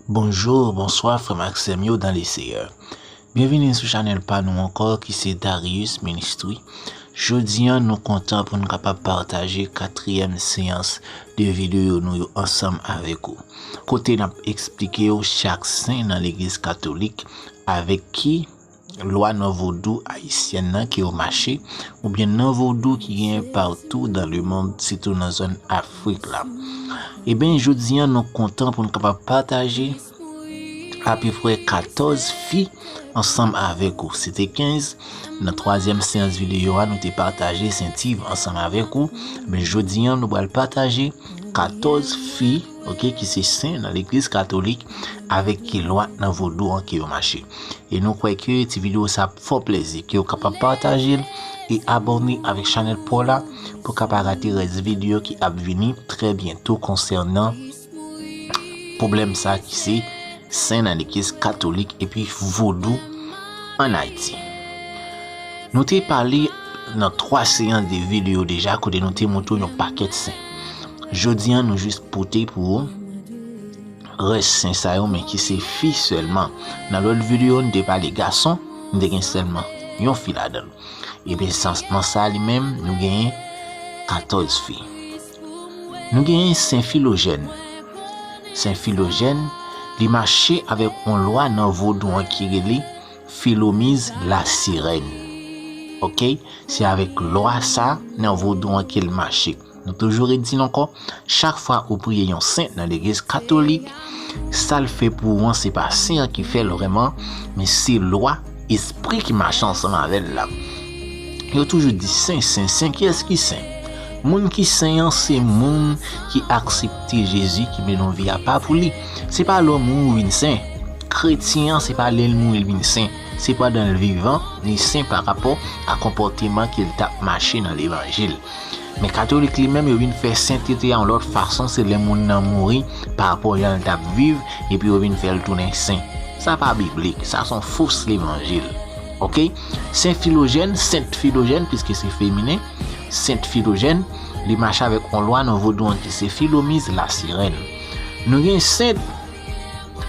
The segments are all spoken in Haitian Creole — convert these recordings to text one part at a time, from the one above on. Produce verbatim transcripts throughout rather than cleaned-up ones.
Bonjou, bonswa, frè m ak sè m yo dans le Seigneur. Byenvini sou chanèl pa nou ankò, ki se Darius Ministry. Jodi a, nou kontan pou nou kapab pataje katriyèm seyans de videyo nou yo ansanm avèk ou. Kote n ap eksplike w chak sen nan Legliz Katolik avèk ki lwa nan vodou ayisyèn nan ke yo mache, oubyen nan vodou ki genyen partou dans le monde, sitou nan zòn Afrik la. Ebyen, jodi a, nou kontan pou nou kapab pataje apeprè katòz fi ansanm avèk ou. Se te kenz nan twazyèm seyans videyo a, nou te pataje Sent Iv ansanm avèk ou. Men jodi a, nou pral pataje katòz fi, oke, ki se sen nan Legliz Katolik, avèk ki lwa nan vodou an ke yo mache. E nou kwè ke ti videyo sa ap fè w plezi, ke w kapab pataje l e abòne avèk chanèl pa w la pou w ka pa rate rès videyo ki ap vini trè byento konsènan pwoblèm sa ki se sen nan Legliz Katolik epi vodou ann Ayiti. Nou te pale nan twa seyans de videyo deja kote nou te montre w yon pakèt sen. Jodi a, nou jis pote pou ou rès sen sa yo, men ki se fi sèlman. Nan lòt videyo, nou te pale gason, nou te gen sèlman yon fi ladan l. Ebyen, sens nan sa li menm, nou genyen katòz fi. Nou genyen Sen Filojèn. Sen Filojèn, li mache avèk yon lwa nan vodou an ki rele Filomiz Lasirèn. Oke? Se avèk lwa sa nan vodou an ke l mache. Nou toujou redi l ankò, chak fwa ou priye yon sen nan Legliz Katolik, sa l fè pou ou an, se pa sen an ki fè l vrèman, men se lwa, espri ki mache ansanm avè l la. Yo toujou di sen, sen, sen, kiyès ki sen? Moun ki sen an, se moun ki aksepte Jezi, ki mennen yon vi apa pou li. Se pa lè w mouri w vin sen. Kretyen an, se pa lè l mouri l vin sen. Se pandan l vivan, li sen pa rapò a konpòteman ke l t ap mache nan levanjil. Men katolik li menm, yo vin fè sentete a yon lòt fason, se lè moun nan mouri pa rapò jan l t ap viv, epi yo vin fè l tounen sen. Sa pa biblik, sa se yon fos levanjil. Oke? Sen Filojèn, Sent Filojèn, piske se feminen, Sent Filojèn, li mache avèk yon lwa nan vodou an ki se Filomiz Lasirèn. Nou gen Sent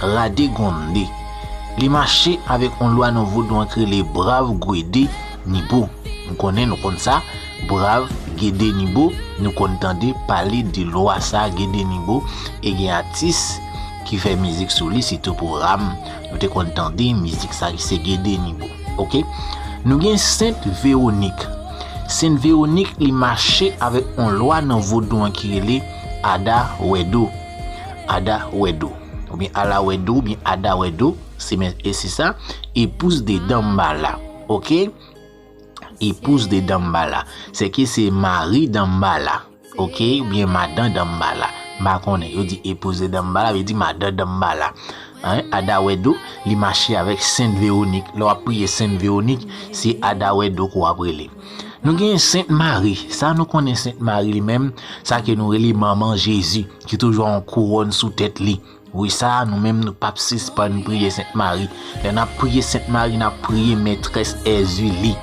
Radegonde. Li mache avèk yon lwa nan vodou an ki rele Brav Gwede Nibo. Nou konnen, nou konn sa, Brav Gede Nibo, nou konn tande pale de lwa sa, Gede Nibo, e gen atis ki fè mizik sou li, sitou pou ram, nou te konn tande mizik sa ki se Gede Nibo. Oke? Nou gen Sent Vewonik. Sent Vewonik, li mache avèk yon lwa nan vodou an ki rele Ada Wèdo. Ada Wèdo. Oubyen Ala Wèdo, oubyen Ada Wèdo, se men, e se sa, épouse de Dambala. Oke? Épouse de Dambala. Se ki se mari Dambala. Oke? Oubyen madan Dambala. M pa konnen. Yo di épouse de Dambala, vle di madan Dambala. Hein? Ada Wèdo, li mache avèk Sent Vewonik. Lè w ap priye Sent Vewonik, se Ada Wèdo ke w ap rele. Nou gen Sent Mari. Sa nou konnen Sent Mari li menm, sa ke nou rele Manman Jezi, ki toujou yon kouwòn sou tèt li. Wi, sa a, nou menm, nou p ap sispann priye Sent Mari. Lè n ap priye Sent Mari, n ap priye Mètrès Èzili.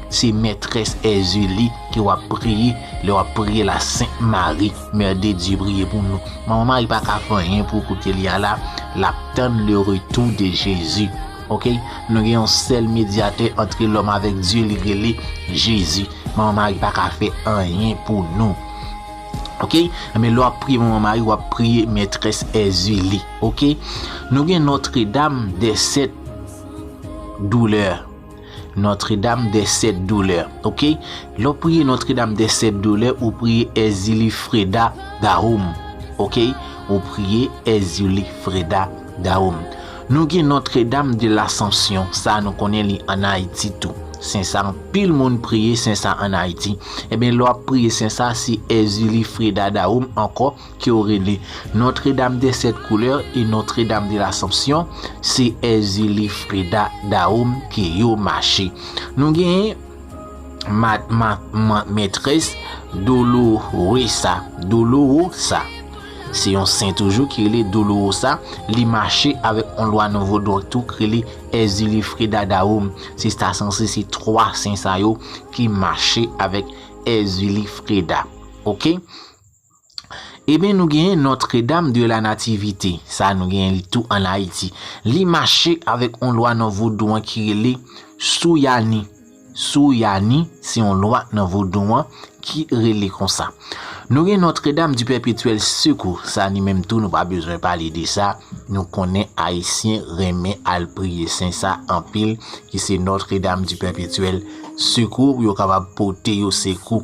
Se Mètrès Èzili ke w ap priye lè w ap priye la Sent Mari. Mère de Dieu, priye pou nou. Manman Mari pa ka fè anyen pou kote li a la. L ap tann le retour de Jésus. Oke? Nou gen yon sèl medyatè entre l'homme avec Dieu, li rele Jezi. Manman Mari pa ka fè anyen pou nou. Oke? Men lè w ap priye Manman Mari, w ap priye Mètrès Èzili. Oke? Nou gen Notre Dame des Sept Douleurs. Notre Dame des Sept Douleurs. Oke? Lè w priye Notre Dame des Sept Douleurs, ou priye Èzili Freda Dahome. Oke? Ou priye Èzili Freda Dahome. Nou gen Notre Dame de l'Assomption. Sa nou konnen li ann Ayiti tou. Sen sa, anpil moun priye sen sa ann Ayiti. Ebyen, lè w ap priye sen sa, se Èzili Freda Dahome ankò ke yo rele. Notre Dame des Sept Couleurs e Notre Dame de l'Assomption, se Èzili Freda Dahome ke yo mache. Nou gen ma, ma, ma, Mètrès Dolorosa. Dolorosa. Se yon sen toujou ki rele Dolorosa. Li mache avèk yon lwa nan vodou tou ki rele Èzili Freda Dahome. Se ta sanse se twa sen sa yo ki mache avèk Èzili Freda. Oke? Ebyen, nou genyen Notre-Dame de la Nativité. Sa, nou genyen li tou ann Ayiti. Li mache avèk yon lwa nan vodou an ki rele Souyani. Souyani, se yon lwa nan vodou an ki rele konsa. Nou gen Notre-Dame du Perpétuel Secours. Sa, li menm tou, nou pa bezwen pale de sa. Nou konnen Ayisyen renmen al priye sen sa anpil, ki se Notre-Dame du Perpétuel Secours, pou yo kapab pote yo sekou.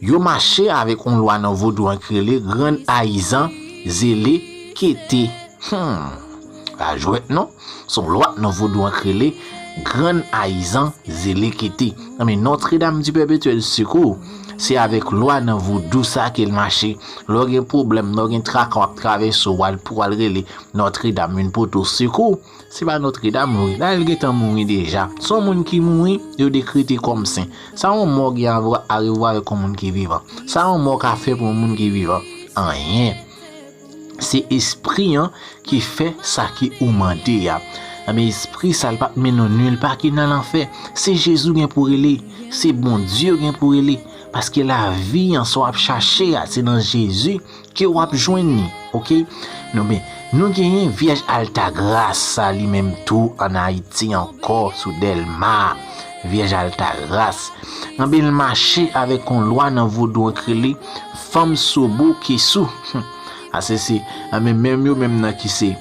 Yo mache avèk yon lwa nan vodou an ki rele Grann Ayizan Zele Kete. Hmm, pa jwèt non. Se yon lwa nan vodou an ki rele Grann Ayizan Zele Kete. Anben, Notre-Dame du Perpétuel Secours, se avèk lwa nan vodou sa ke l mache. Lè w gen pwoblèm, lè w gen traka, w ap travèse, w al pou w al rele Notre-Dame vin pote w sekou. Se pa Notre-Dame mouri. Dayè, l gentan mouri deja. Se yon moun ki mouri, yo dekrete kòm sen. Sa yon mò gen a vwa-, a revwa avèk yon moun ki vivan? Sa yon mò ka fè pou yon moun ki vivan? Anyen. Se espri an ki fè sa ke ou mande a. Anben, espri sa, l p ap mennen w nil pa ki nan lanfè. Se Jezi w gen pou rele. Se Bondye w gen pou rele. Paske lavi an, sa w ap chache a, se nan Jezi ke w ap jwenn li, oke? Nou, men, nou genyen Vyèj Altagras, sa li menm tou ann Ayiti ankò, sou Dèlma. Vyèj Altagras. Anben, l mache avèk yon lwa nan vodou an ki rele Fanm Sobo Kesou. Ase se, anben, menm yo menm nan ki se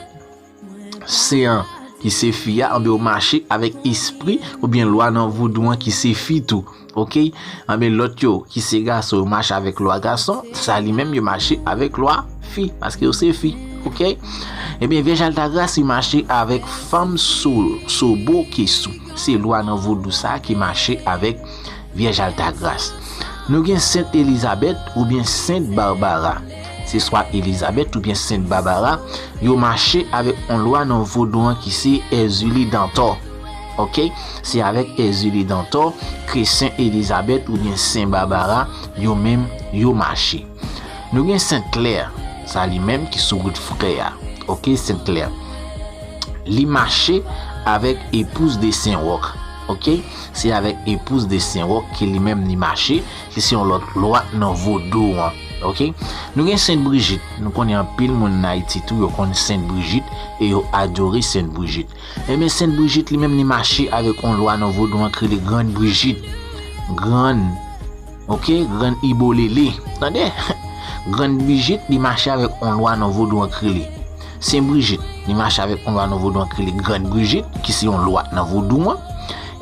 sen an, ki se fi a, anben, yo mache avèk espri oubyen lwa nan vodou an ki se fi tou. Oke? Anben, lòt yo, ki se gason, yo mache avèk lwa gason, sa li menm, yo mache avèk lwa fi, paske yo se fi. Oke? Ebyen, Vyèj Altagras, li mache avèk Fanm So-, Sobo Kesou. Se lwa nan vodou sa ki mache avèk Vyèj Altagras. Nou gen Sent Elizabèt oubyen Sent Babara. Se swa Elizabèt oubyen Sent Babara, yo mache avèk yon lwa nan vodou an ki se Èzili Dantò. Oke? Se avèk Èzili Dantò ke Sen Elizabèt oubyen Sen Babara, yo menm, yo mache. Nou gen Sent Klè, sa li menm ki sou wout frè a. Oke, Sent Klè. Li mache avèk Épouse de Saint-Roch. Oke? Se avèk Épouse de Saint-Roch ke li menm li mache, ki se yon lòt lwa nan vodou an. Oke? Nou gen Sent Brijit. Nou konnen anpil moun nan Ayiti tou, yo konn Sent Brijit e yo adore Sent Brijit. Ebyen, Sent Brijit li menm li mache avèk yon lwa nan vodou an ki rele Grann Brijit. Grann, oke, Grann Ibolele. Tande? Grann Brijit li mache avèk yon lwa nan vodou an ki rele Sen Brijit. Li mache avèk yon lwa nan vodou an ki rele Grann Brijit, ki se yon lwa nan vodou an.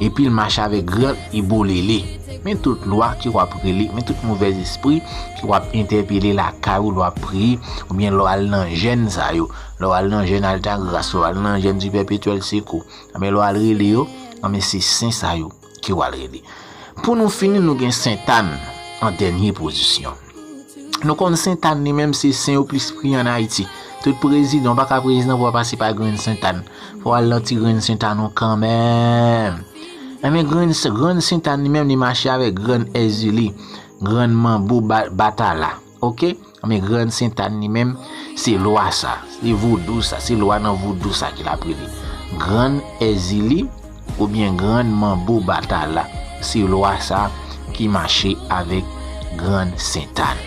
Epi l mache avèk Grann Ibolele. Men tout lwa ke w ap rele, men tout movèzespri ke w ap entèpele lakay ou lè w ap priye, oubyen lè w al nan jèn sa yo, lè w al nan jèn Altagras, lè w al nan jèn Di Pèpetyèl Sekou, anben lè w al rele yo, anben se sen sa yo ke w al rele. Pou nou fini, nou gen Sentàn an dènye pozisyon. Nou konn Sentàn li menm se sen yo plis priye ann Ayiti. Tout prezidan, ou pa ka prezidan pou w pa pase pa Grann Sentàn. Fò w al nan ti Grann Sentàn ou kanmenm. Enben, Grann, Grann Sentàn li menm li mache avèk Grann Èzili, Grann Manbo Ba-, Batala. Oke? Enben, Grann Sentàn li menm, se lwa sa, se vodou sa, se lwa nan vodou sa ke l ap rele. Grann Èzili, oubyen Grann Manbo Batala. Se lwa sa ki mache avèk Grann Sentàn.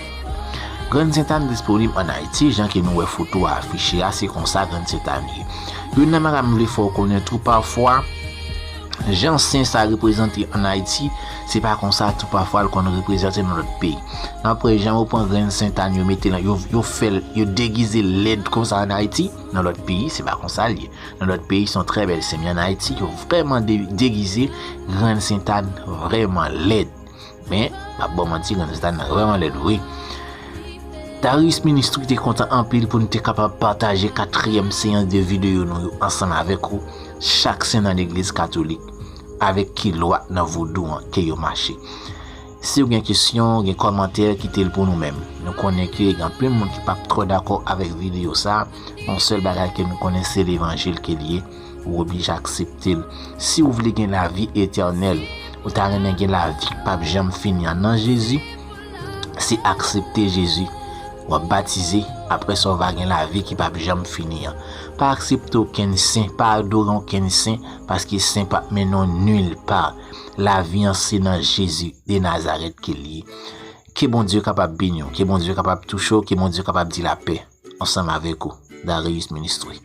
Grann Sentàn disponib ann Ayiti, jan ke nou wè foto a afiche a, se konsa Grann Sentàn ye. Youn nan bagay m vle fè w konnen tou, pafwa, jan sen sa reprezante ann Ayiti, se pa konsa tou pafwa l konn reprezante nan lòt peyi. Nan prè jan yo pran Grann Sentàn, yo mete l, yo, yo fè l, yo degize l lèd konsa ann Ayiti, nan lòt peyi, se pa konsa l ye. Nan lòt peyi, se yon trè bèl sen, men ann Ayiti, yo vrèman de-, degize Grann Sentàn vrèman lèd. Men, m ap ba w manti, Grann Sentàn nan vrèman lèd vre. Darius Ministry te kontan anpil pou n te kapab pataje katriyèm seyans de videyo nou yo ansanm avèk ou, chak sen nan legliz katolik, avèk ki lwa nan vodou an ke yo mache. Si w gen kesyon, gen kòmantè, kite l pou nou menm. Nou konnen ke gen anpil moun ki p ap twò dakò avèk videyo sa a. Yon sèl bagay ke nou konnen se levanjil ke l ye, ou oblije aksepte l. Si w vle gen lavi etènèl, ou ta renmen gen lavi k p ap janm fini an nan Jezi, se aksepte Jezi. W ap batize, apre sa w va gen lavi ki p ap janm fini an. Pa aksepte okenn sen, pa adore okenn sen, paske sen p ap mennen w nil pa. Lavi an se nan Jezi de Nazarèt ke l ye. Ke Bondye kapab beni w, ke Bondye kapab touche w, ke Bondye kapab di lapè ansanm avèk ou. Darius Ministry.